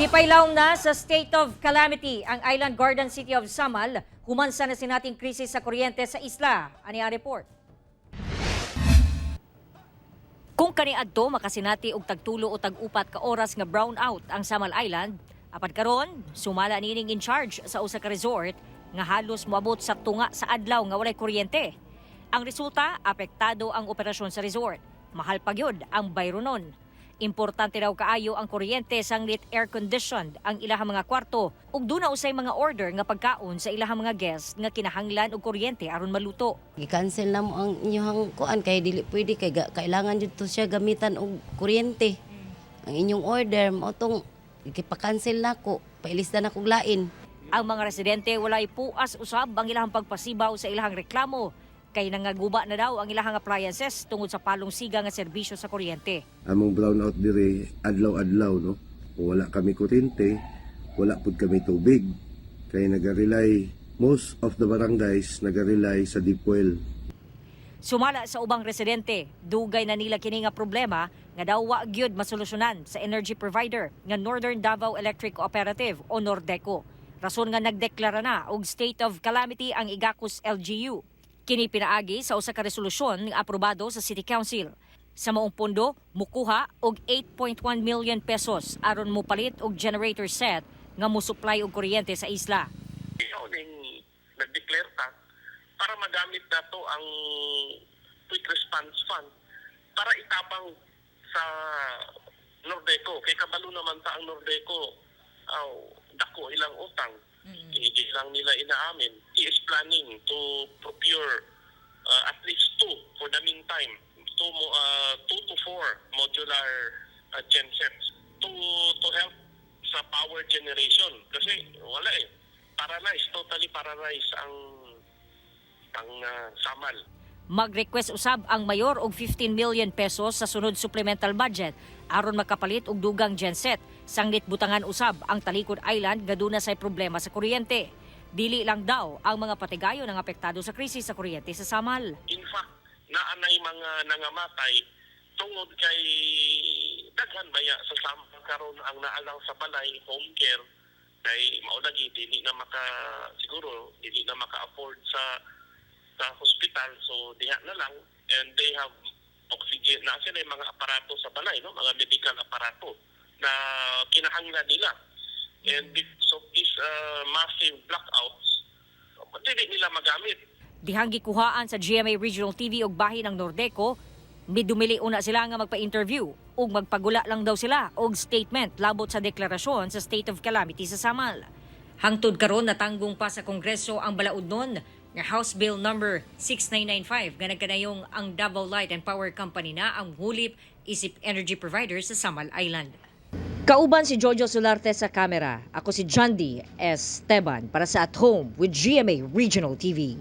Gipailaw na sa state of calamity ang Island Garden City of Samal human sa nasinating krisis sa kuryente sa isla. Ani ang report. Kung kaniadto makasinati og tagtulo o tag-upat ka oras nga brown out ang Samal Island, apan karon sumala nining in charge sa usa ka resort nga halos moabot sa tunga sa adlaw nga walay kuryente. Ang resulta, apektado ang operasyon sa resort. Mahal pa gyud ang bayronon. Importante raw kaayo ang kuryente sanglit air-conditioned ang ilahang mga kwarto ug duna usay mga order nga pagkaon sa ilahang mga guest nga kinahanglan og kuryente aron maluto. Gi-cancel na mo ang inyong kuan kay dili pwede kay kailangan jud to siya gamitan og kuryente. Ang inyong order mao tong gipa-cancel nako, pailista na kog lain. Ang mga residente, walay puas usab ang ilahang pagpasibaw sa ilahang reklamo kay nangaguba na daw ang ilahang appliances tungod sa palong siga nga serbisyo sa kuryente. Among brownout dire adlaw-adlaw, no. Kung wala kami kuryente, wala pud kami tubig. Kay naga-rely, most of the barangays naga-rely sa deep well. Sumala sa ubang residente, dugay na nila kini nga problema nga daw wa gyud masolusyonan sa energy provider nga Northern Davao Electric Cooperative o Nordeco. Rason nga nagdeklara na og state of calamity ang Igacos LGU. Kini pinaagi sa usa ka resolusyon nga aprobado sa City Council. Sa maong pondo, mukuha og 8.1 million pesos aron mopalit og generator set nga mo-supply og kuryente sa isla. Ikaw ning nag-declare ta para magamit nato ang quick response fund para itabang sa Nordeco. Kay kabalo naman ta ang Nordeco, aw, dako ilang utang. Hindi lang nila inaamin. He is planning to procure at least two for the meantime. Two to four modular gensets to help sa power generation kasi wala eh, paralyzed, totally paralyzed ang Samal. Mag-request usab ang mayor og 15 million pesos sa sunod supplemental budget aron makapalit og dugang genset. Sanglit butangan usab ang Talikod Island nga duna say problema sa kuryente. Dili lang daw ang mga patigayon ang apektado sa krisis sa kuryente sa Samal. In fact, naanay mga nangamatay tungod kay daghan baya sa Samal karon ang naalang sa balay, home care, kay mao lagi dili na maka, siguro dili na maka-afford sa hospital, so diha na lang, and they have oxygen na sila, yung mga aparato sa balay, no, mga medical aparato na kinahanglan nila, and because of these massive blackouts, dili nila magamit. Dihang gikuhaan sa GMA Regional TV og bahin ng Nordeco, midumili una sila nga magpa-interview ug magpagula lang daw sila og statement labot sa deklarasyon sa state of calamity sa Samal. Hangtod karon, natanggong pa sa Kongreso ang balaudnon nga House Bill number 6995 nga nagkanayong ang Davao Light and Power Company na ang hulip isip energy provider sa Samal Island. Kauban si Jojo Solarte sa kamera. Ako si John D. Esteban para sa At Home with GMA Regional TV.